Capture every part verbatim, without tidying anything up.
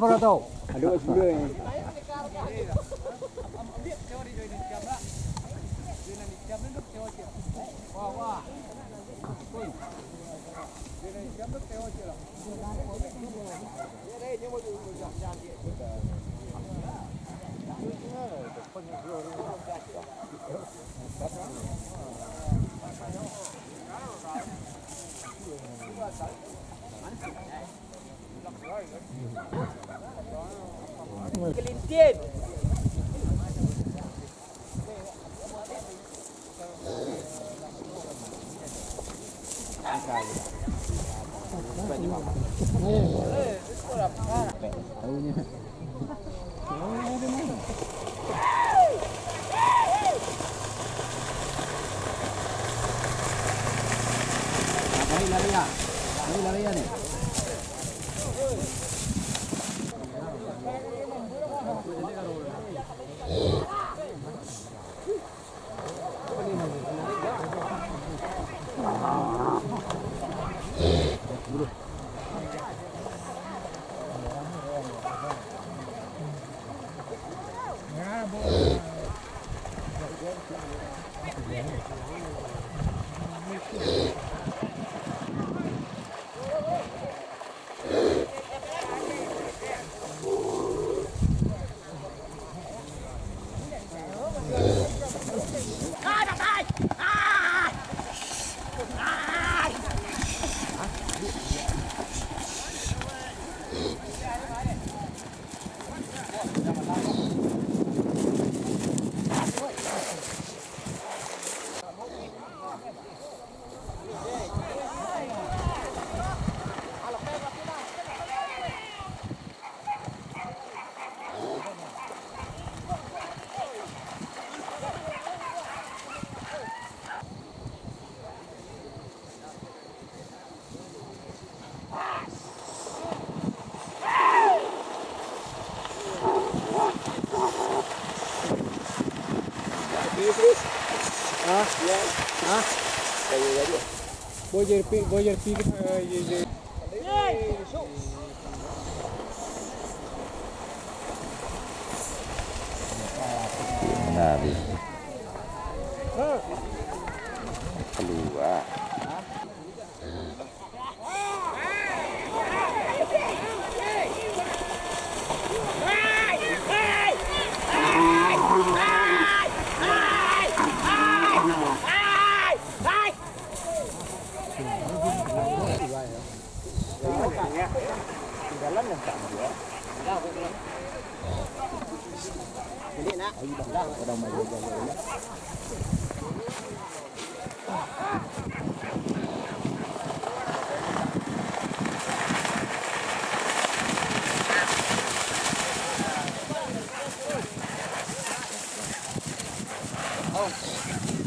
Aduh, sepuluh ni. Kelintin. Hah? Hah? Bojer pi, bojer pi, eh, ye, ye. Nah, habis. Keluar.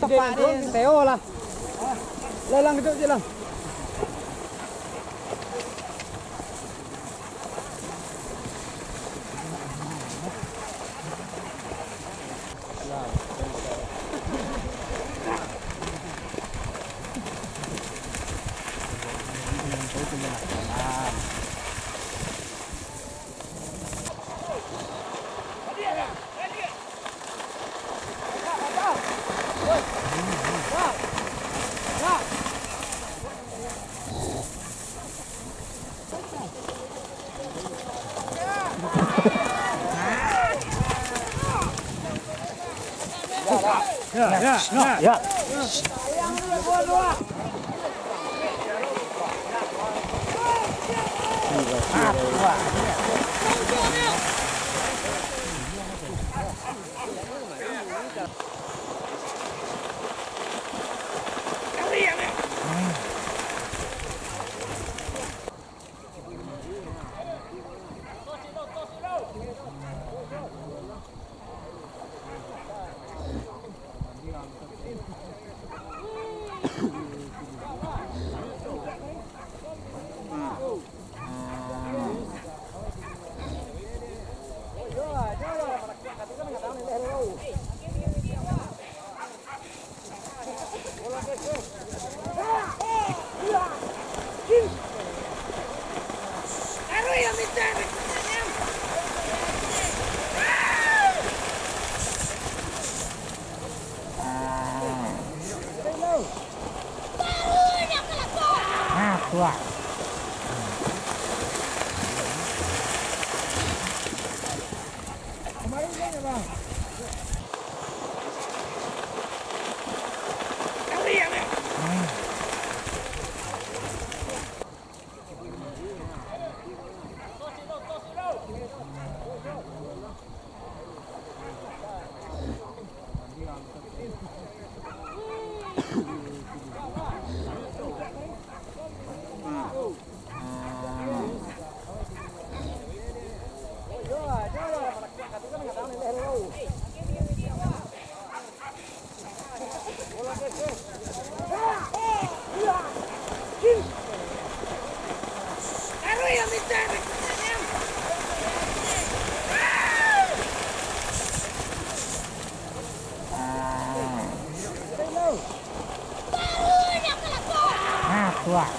Tepak ni, Teo lah. Lelang duduk je lah. Wah. Ah, tuah.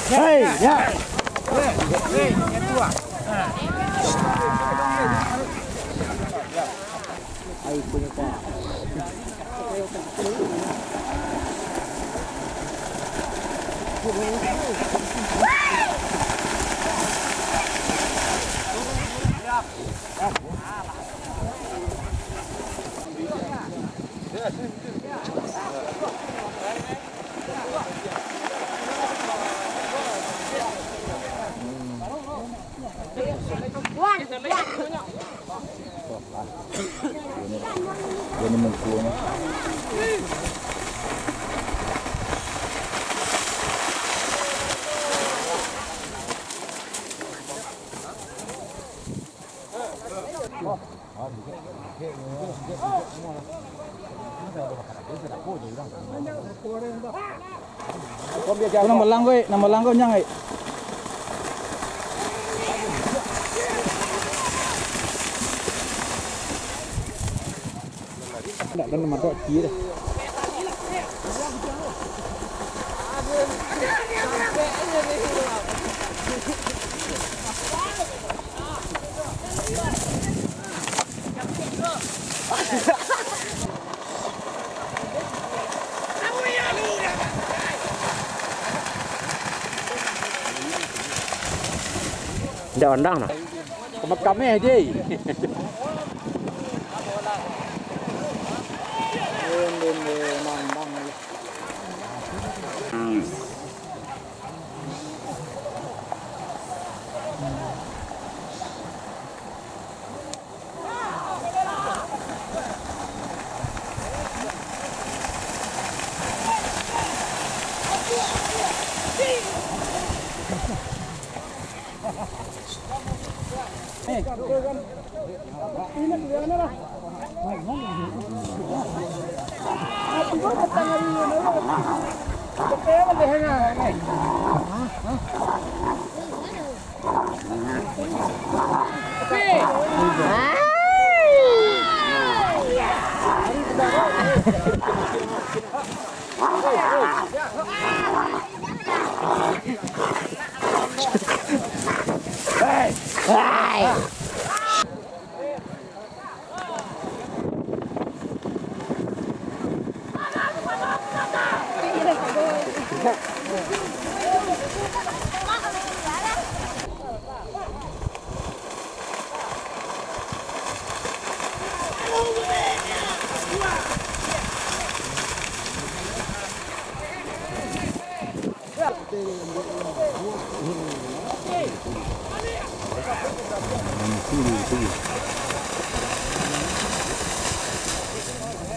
Hei, ya. Nambah langgo, eh, nambah langgo nyang, eh. Ndak, ndak, ndak, ndak. Ndak ondang nah. Kameh-kameh, Ji.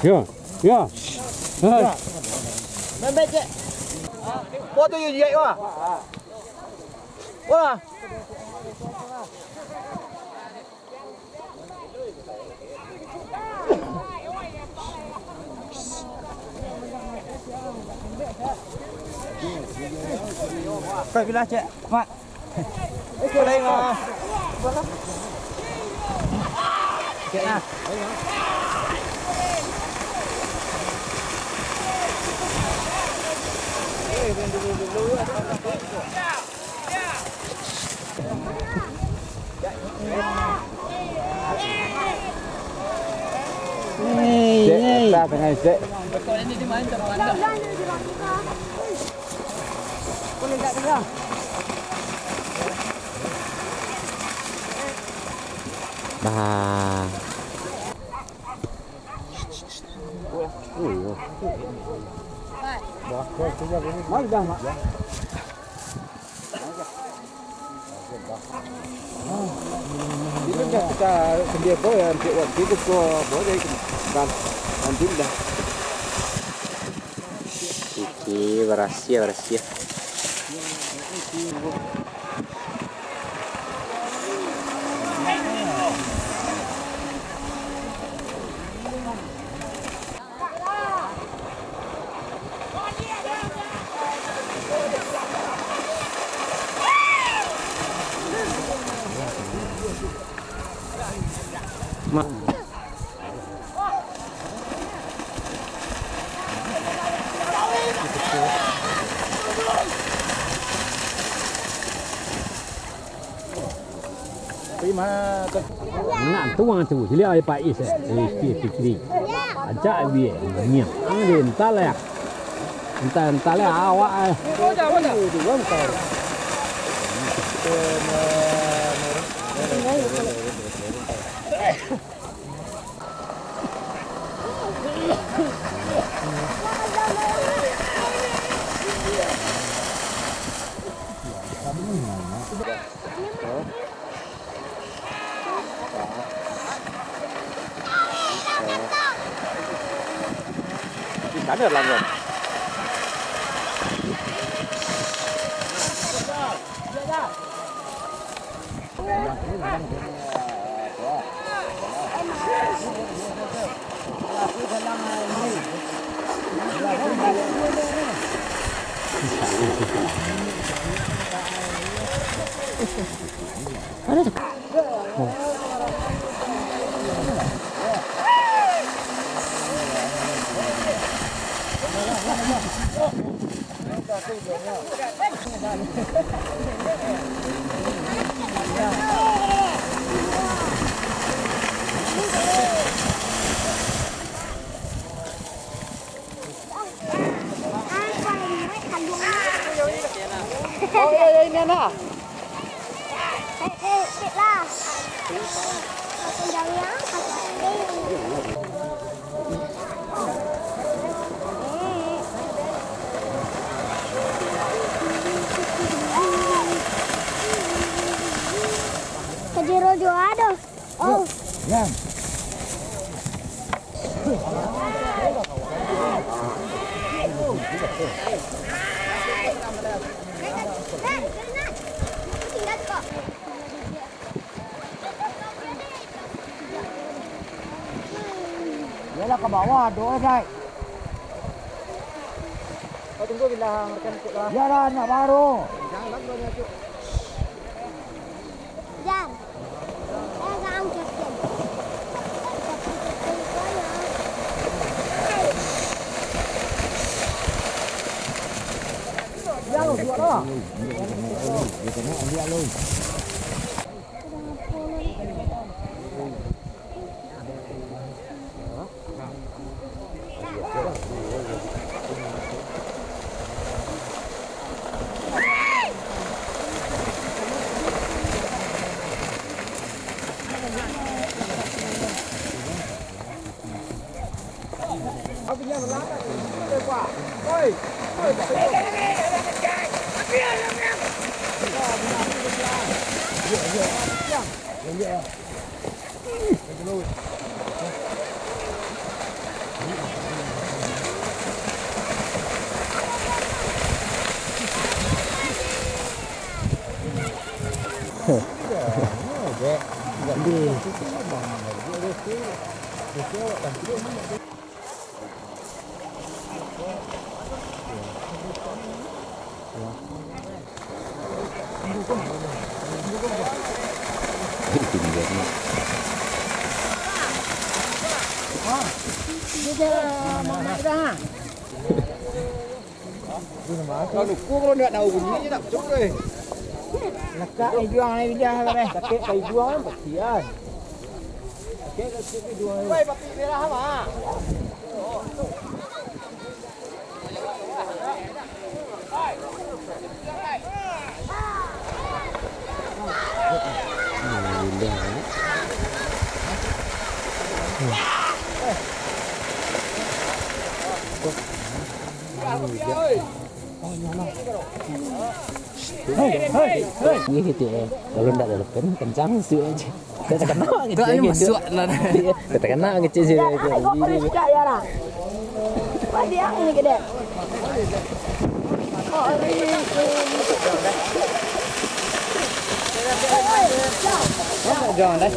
Yo, yo. Hai. Foto yo, Jack, wah. Wah. Kau bilang cek, Mak. Kau lain, Mak. Cek, ah. Hei, cek, hei. Patah tangah cek. Bah. Mari dah, Mak. Itu dah kita sendiri, boy, ya, ambil waktu itu, boy, boy, dari kan, nanti dah. Oke, berhasil, berhasil. Nak tuang tu, sila ai pais, eh. Isi pikiri. Ajak biar nyiam. Angin talak. Entah, entah lah awak, eh. Di sana langgar. Oh, iya, iya, ini anak. Eh, eh, cek lah. Makan jauh ya, makan jauh. Kajiro juo ado. Oh. Yan. Iyolah, ka bawah ado, Dai. Kau tunggu bilang rekan cek lah. Iyolah, nak baru. Jangan banyak, Cuk. Jan. Eh, jangan captain. Captain, captain, captain. Jauh, dua lah. Itu dia ni. Kalau luku, kalau ndak tahu bunyi, ndak betul, eh. Lekak iduang lai bidah lah, eh. Sakik ka iduang kan, pasti kan. Sakik ka iduang. Woi, patik merah, Mak. Ni gitu, eh. Kalau ndak ada lepen, kencang tu aja. Dah takana ngecek gitu. Dah takana ngecek sih. Jangan deh.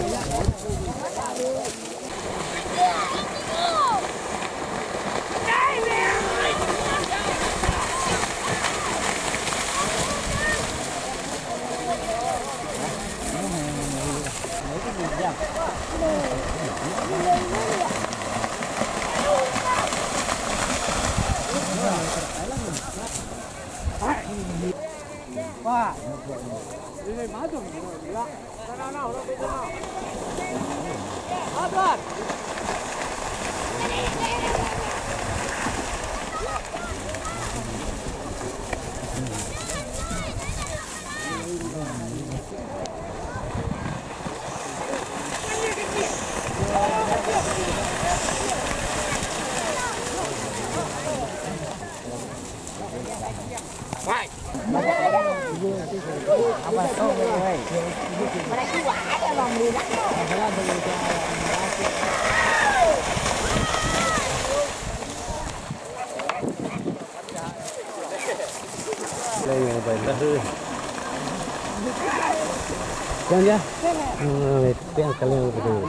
Kuang dia. Ah, itu yang kalian betul.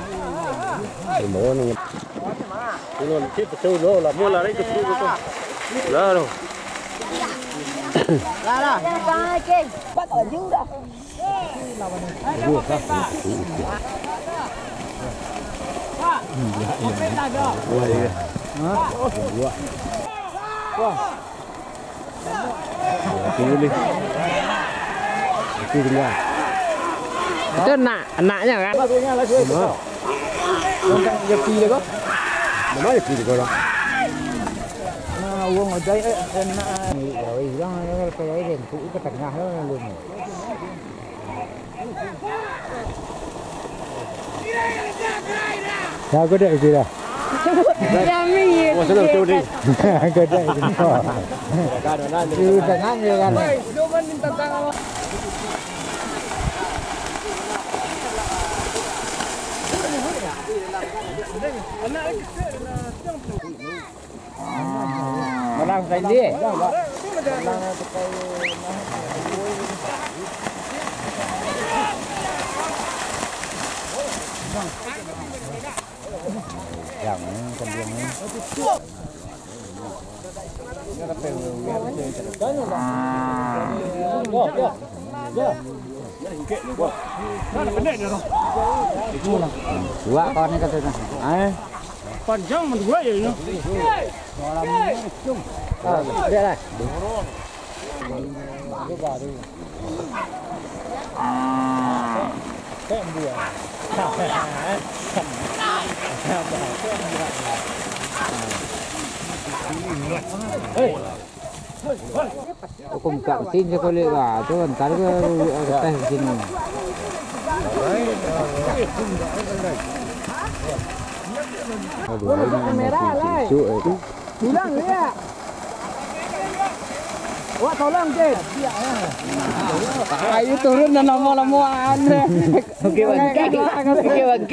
Semua ni. Ini cik betul lo, lama lari ke sini tu. Lah tu. Lah, lah. Pakai baju dah. Wah, iya. Wah. Itu dia. Itu tinggal. Itu anak, anaknya kan? Nah. Tentang jaki dia kok. Nama jaki dia kok? Nah, uang ajaib, eh, enak. Ni, gawe hilang, ya, kalau gawe dempuk ke tengah lah, lalu ni. Ya, godek itu dah. Kami. Oh, sana betul ni. Godek itu. Itu jangan, ya kan. Menang tadi. Yang ni, kambing ni. Suak kawan ni kata tu. Eh? Panjang mandua ya ini. Ah, udah lah. Hukum tak mesin sekolah lah. Tu ntar ke, eh, teh di sini. Aduh, ini masih sisuk, eh, tu. Pulang, ya. Wak, tolong, Cik. Ayo turun dan lama-lamaan. Oke, Bang. Oke, Bang.